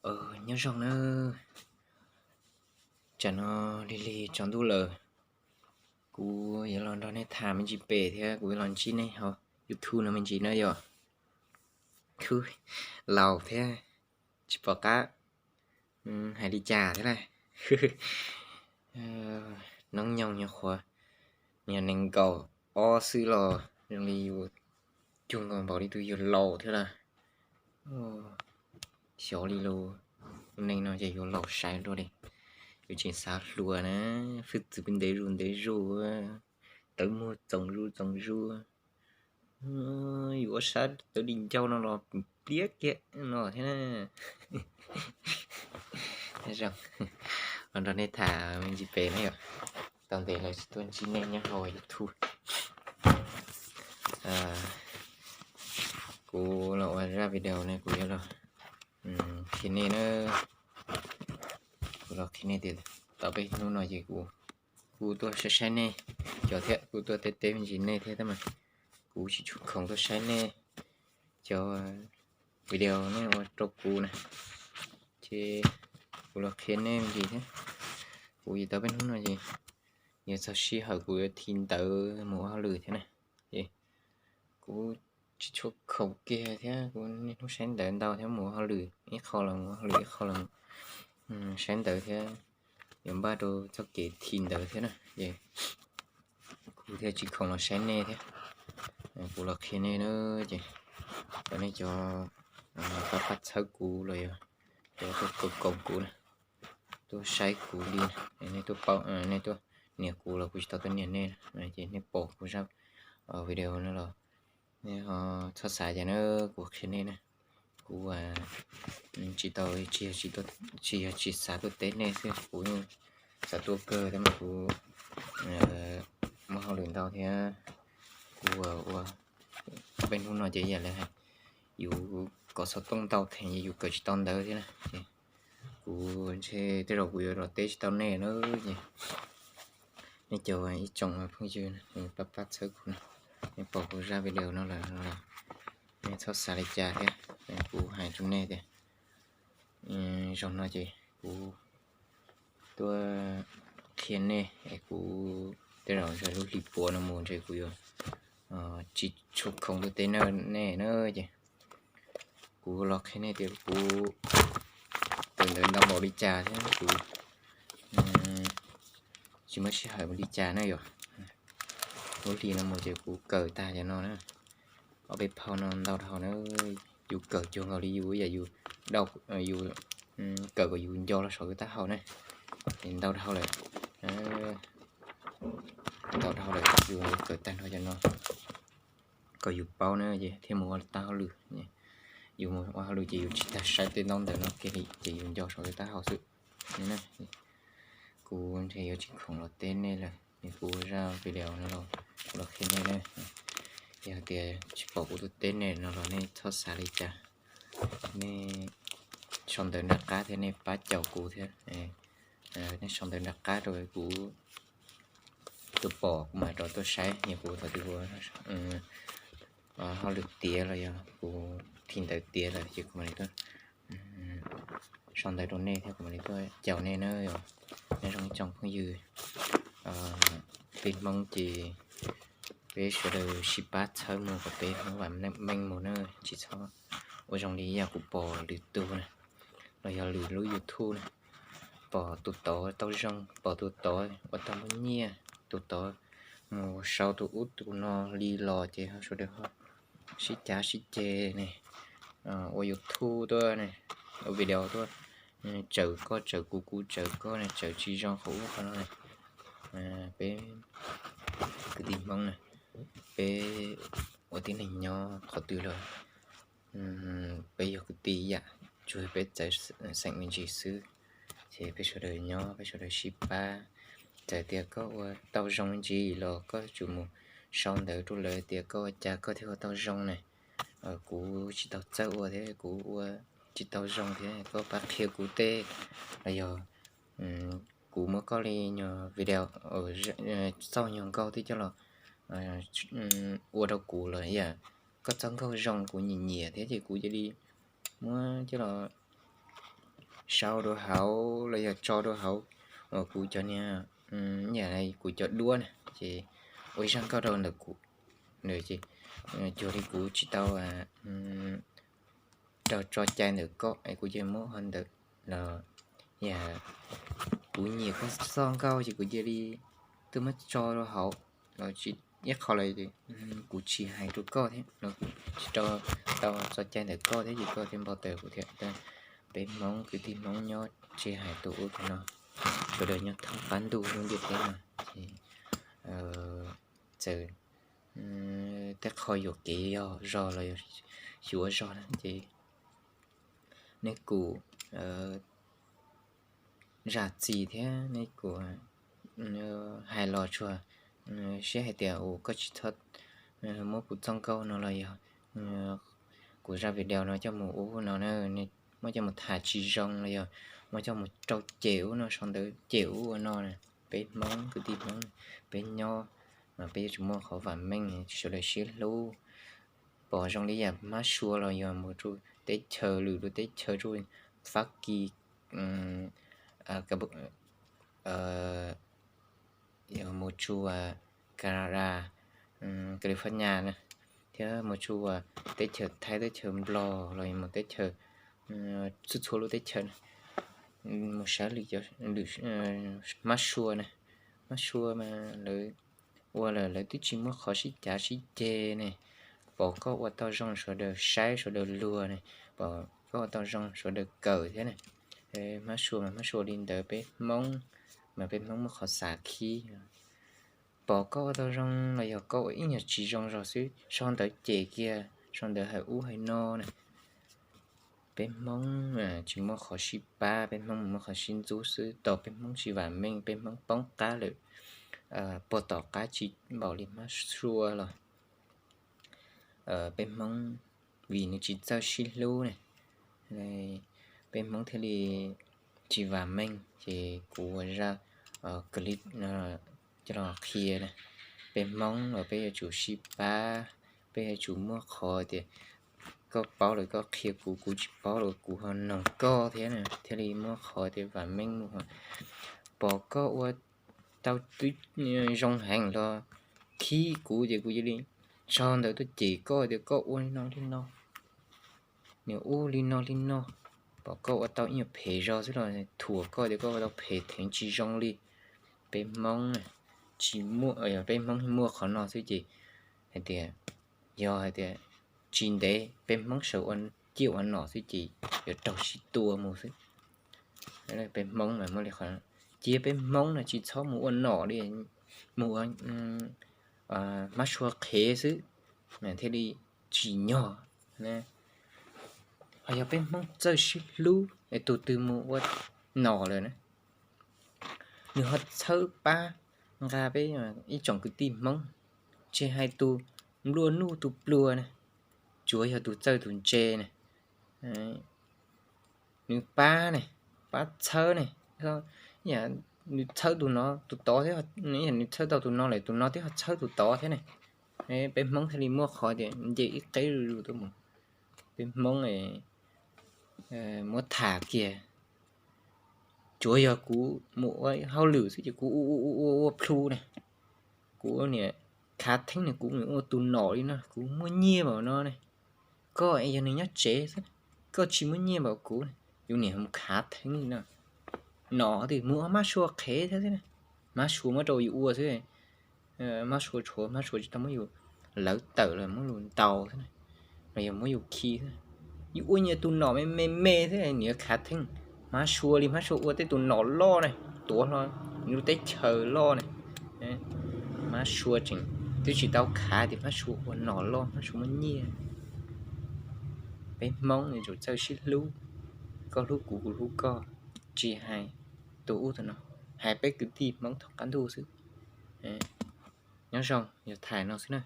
Nyob zoo na, tsam no lig lig tsaus ntuj lawm, kuv yuav los nrog nej tham me ntsis pem thiab kuv yuav los ntsib nej hauv YouTube no me ntsis na yom. Kuv laus thiab tsis pom qab hais li cas thiab na. Hnub nyoog nyuag qhuav, yog nees nkaum ob xwb los zoo li yus cuag nkaus npaum li tus yawg laus thiab lawm. Xyov li lus, lub neej no ces yuav laus sai luaj li. Yuav tseem xav hluas na, hwj txwv ntev zuj ntev zuj, tawv muag txoos zuj txoos zuj. Yuav ua sab tawv di ncauj no los pliab kiag no thiab na. Los nrog nej tham me ntsis pem na yom. Tau ntev lawm tsis tuaj ntsib nej nyob hauv YouTube. Kuv los ua zaj video ne kuv yuav los qhia nej na. Kuv los qhia nej tias tau peb hnub no ces kuv kuj tuaj saib saib nej cov thiab kuj tuaj teb teb me ntsis nej thiab tab mas kuv tsis tshua khoom tuaj saib nej cov video nej ua rau kuv na. Ces kuv los qhia nej me ntsis thiab. Kuv ces tau peb hnub no ces yuav txog sij hawm kuv yuav thi ntawv mus ua hauj lwm thiab na. Ces kuv tsis tshua khoom kiag thiab kuv niaj hnub saib ntawv ntau thiab mus ua hauj lwm ib qho los mus ua hauj lwm ib qho los saib ntawv thiab yuav npaj rau txoj kev thi ntawv thiab na. Ces kuv thiaj tsis khoom los saib nej thiab. Kuv los qhia nej na, ces kom nej cov pab pab txhawb kuv los yog cov tuaj koom koom kuv na, tuaj saib kuv li, nej tuaj paub, nej tuaj nias kuv los kuv tsis tau tuaj nias nej, ces nej pom kuv zaj video no los nej ho txhob xav cas na, kuv qhia nej na. Kuv tsis tau, tsis yog tsis xav tuaj teb nej xwb, kuv yeej xav tuaj kawg tab mas kuv muaj hauj lwm ntau thiab. Kuv ua peb hnub no ces yam li hais yus kov xov tooj ntau theem yus kawm tsis tau ntawv thiab na. Kuv ntshe tej zaum kuv yuav los teb tsis tau nej na, ces nej cov ib tsoom phooj ywg pab pab txhawb kuv na, nej pom kuv zaj video no lawm los nej txhob xav li cas thiab. Kuv hais rau nej tias zaum no ces kuv tuaj qhia nej es kuv tej zaum ntshe lub hlis puav no mus ntshe kuv yuav tsis tshua khoom tuaj teb nej na. Ces kuv los qhia nej tias kuv kawm ntawv ntau npaum li cas thiab kuv tsis muaj sij hawm li cas na yom. Lub hlis no mus ces kuv kawm tag cov no na, ob peb phau no ntau dhau na. Yus kawm cuag nkaus li yus yam yus, yus kawm kom yus nco los saum yus taub hau na, ces ntau dhau lawm, ntau dhau lawm yus kawm tag nrho cov no kom yus paub na ces thiaj mus ua tau hauj lwm. Yus mus ua hauj lwm ces yus tsis tas saib tej ntaub ntawv no kiag li ces yus nco saum yus taub hau xwb. Kuv ntshe yuav tsis khoom los teb nej lawm, kuv ua zaj video no los kuv los qhia nej na. Yog tias tsis pom kuv tuaj teb nej no los nej txhob xav li cas. Nej sau ntawv nram qab thiab nej pab caum kuv thiab. Nej sau ntawv nram qab rau kuv, tus pom kuv mam rov tuaj saib, yog kuv thaum twg kuv hauj lwm tiav los yog kuv thi ntawv tiav lawm ces kuv mam li tuaj sau ntawv rau nej thiab kuv mam li tuaj caum nej na. Nej zoo ib tsoom phooj ywg peb Hmoob ces peb sawv daws sib pab txhawb mus kom peb Hmoob vam meej mus na, tsis txhob ua zoo li yam kuv pom lwm tus na, los yog lwm lub YouTube na, pom tus tod tau zoo, pom tus tod ua tau muaj nyiaj, tus tod mus sau tus ub tus no li los ces ho sawv daws ho sib cav sib ceg ne, ua YouTube tuaj ne, ua video tuaj, tsawm koj tsawm kuv kuv tsawm koj ne, tsawm tsis zoo qhov ub qhov no ne. Peb kwv tij Hmoob na, peb ua tib neeg nyob qhov twg los peb yog kwv tij ib yam, tsuas peb txawv xeem me ntsis xwb, ces peb sawv daws nyob peb sawv daws sib pab. Txawm tias koj ua tau zoo me ntsis los koj tsum mus sau ntawv rau lawv tias koj ua cas koj thiaj ua tau zoo ne, kuv tsis tau txawj ua thiab kuv ua tsis tau zoo thiab koj pab qhia kuv tej, los yog kuv muab koj li nyuag video txoj nyuag nkauj twb coj los ua rau kuv los yam koj txoj nkauj zoo kuv nyiam nyiam thiab ces kuv cia li muab coj los sau rau hauv los yog tso rau hauv uas kuv cov niag, yam kuv cov duab na, ces ua ib zaj nkauj rau ntawm kuv, ces cuag li kuv tsis tau raug tso cai ntawm koj es kuv cia li muab qhov ntawd los yog kuv nyiam koj txoj nkauj ces kuv cia li tuaj muab tso rau hauv los tsis ib qho los kuv tsis hais rau koj thiab los kuv tsis tau tso cai ntawm koj thiab ces koj thiaj npau taws kuv thiab. Peb Hmoob kwv tij Hmoob nyob tsis hais tus ub tus no, sawv daws nyob thoob qab ntuj lub ntiaj teb no ces txawm tej qho yuam kev yog zog los yog xyuas zog na ces nej kuj zam txim thiab nej kuj hais los tsuag siab hais tias u koj tsis txhob muab kuv txoj nkauj no los yog kuv zaj video no coj mus ub no na, muab coj mus tham tsis zoo los yog muab coj mus rau cem ub no sau ntawv cem ub ua no na. Peb Hmoob kwv tij Hmoob, peb nyob mas peb yuav tsum muaj qhov vam meej, sawv daws sib hlub. Pom zoo li yam Hmab Sua los yog mus rau teb chaws lwm lub teb chaws rau Fab Kis, mus tsuas Canada, California na, thiab mus tsuas teb chaws Thaib teb chaws Nplog los yog mus teb chaws txhua txhua lub teb chaws na, mus saib lwm, Hmab Sua na, Hmab Sua mas lawv ua lawm lawv twb tsis muaj qhov sib cav sib ceg ne. Pom koj ua tau zoo sawv daws saib sawv daws luag ne, pom koj ua tau zoo sawv daws kawm thiab na. Hmab Sua mas Hmab Sua li ntawd, peb Hmoob mas peb Hmoob muaj qhov xav khib. Pom koj ua tau zoo los yog koj ua ib nyuag tsis zoo zog xwb sau ntawv cem kiag, sau ntawv hais ub hais no na. Peb Hmoob tsis muaj qhov sib pab, peb Hmoob muaj qhov sib ntxub xwb, tau peb Hmoob tsis vam meej, peb Hmoob poob qab lawm, puag tom qab tsis npaum li Hmab Sua los peb Hmoob vim nws tsis txawj sib hlub ne, peb Hmoob thiaj li tsis vam meej. Ces kuv ua zaj clip coj los qhia na, peb Hmoob los peb yuav tsum sib pab, peb yuav tsum muaj qhov tias koj paub lawm koj qhia kuv, kuv tsis paub los kuv ho noog koj thiab na, thiaj li muaj qhov tias vam meej mus. Pom koj ua tau twb zoo heev los khib kuv ces kuv cia li sau ntawv tuaj cem koj tias koj ua li no li no, nws ub li no li no. Pom koj ua tau ib nyuag phem zog xwb los thuam koj tias koj ua tau phem theev tsis zoo li. Peb Hmoob tsis muaj, peb Hmoob muaj qhov no xwb ces hais tias, yog hais tias tsis ntev peb Hmoob sawv ua ciaj ua nom xwb ces yuav raug sib tua mus xwb. Peb Hmoob mas muaj li qhov, cia peb Hmoob no tsis txhob mus ua nom li, mus ua Hmab Sua qhev xwb mas thiaj li tsim nyog. Ho yog peb Hmoob txawj sib hlub es tus twg mus ua nom lawm na, nws ho txhawb pab nqa peb ib tsoom kwv tij Hmoob, tsis hais tus nplua nuj tus pluag na, tsuav yog tus txawj tus ntse na, nws pab ne, pab txhawb ne, nws txhawb tus no tus tod thiab, nws txhawb tau tus no lawm tus no twb ho txhawb tus tod thiab ne. Peb Hmoob thiaj li muaj qhov tias nce ib qeb zuj zus tuaj mus. Peb Hmoob muab tham kiag, tsuav yog kuv mus ua hauj lwm xwb ces kuv ua ua ua plhu ne, kuv niam khav theeb ne, kuv mus ua tus nom li no kuv muaj nyiaj npaum no ne. Koj yog nws nyob tsev xwb, koj tsis muaj nyiaj npaum kuv, yus niam mus khav theeb li no. Nom twg mus ua Hmab Sua qhev thiab xwb, Hmab Sua muab rau yus ua xwb. Hmab Sua tshuav, Hmab Sua tsis tau muab yus lawv tawm los muab yus ntaus xwb, los yog muab yus khi xwb. Yus ua nyias tus nom me me me xwb nws yuav khav theeb. Hmab Sua li Hmab Sua ua tej tus nom loj ne, tuav hlo nws lub teb chaws loj ne. Hmab Sua tseem twb tsis tau khav tias Hmab Sua ua nom loj, Hmab Sua muaj nyiaj. Peb Hmoob yuav tsum txawj sib hlub, koj hlub kuv kuv hlub koj, tsis hais tus ub tus no, hais peb kwv tij Hmoob thoob qab ntuj xwb. Nyob zoo, yog tham no xwb na.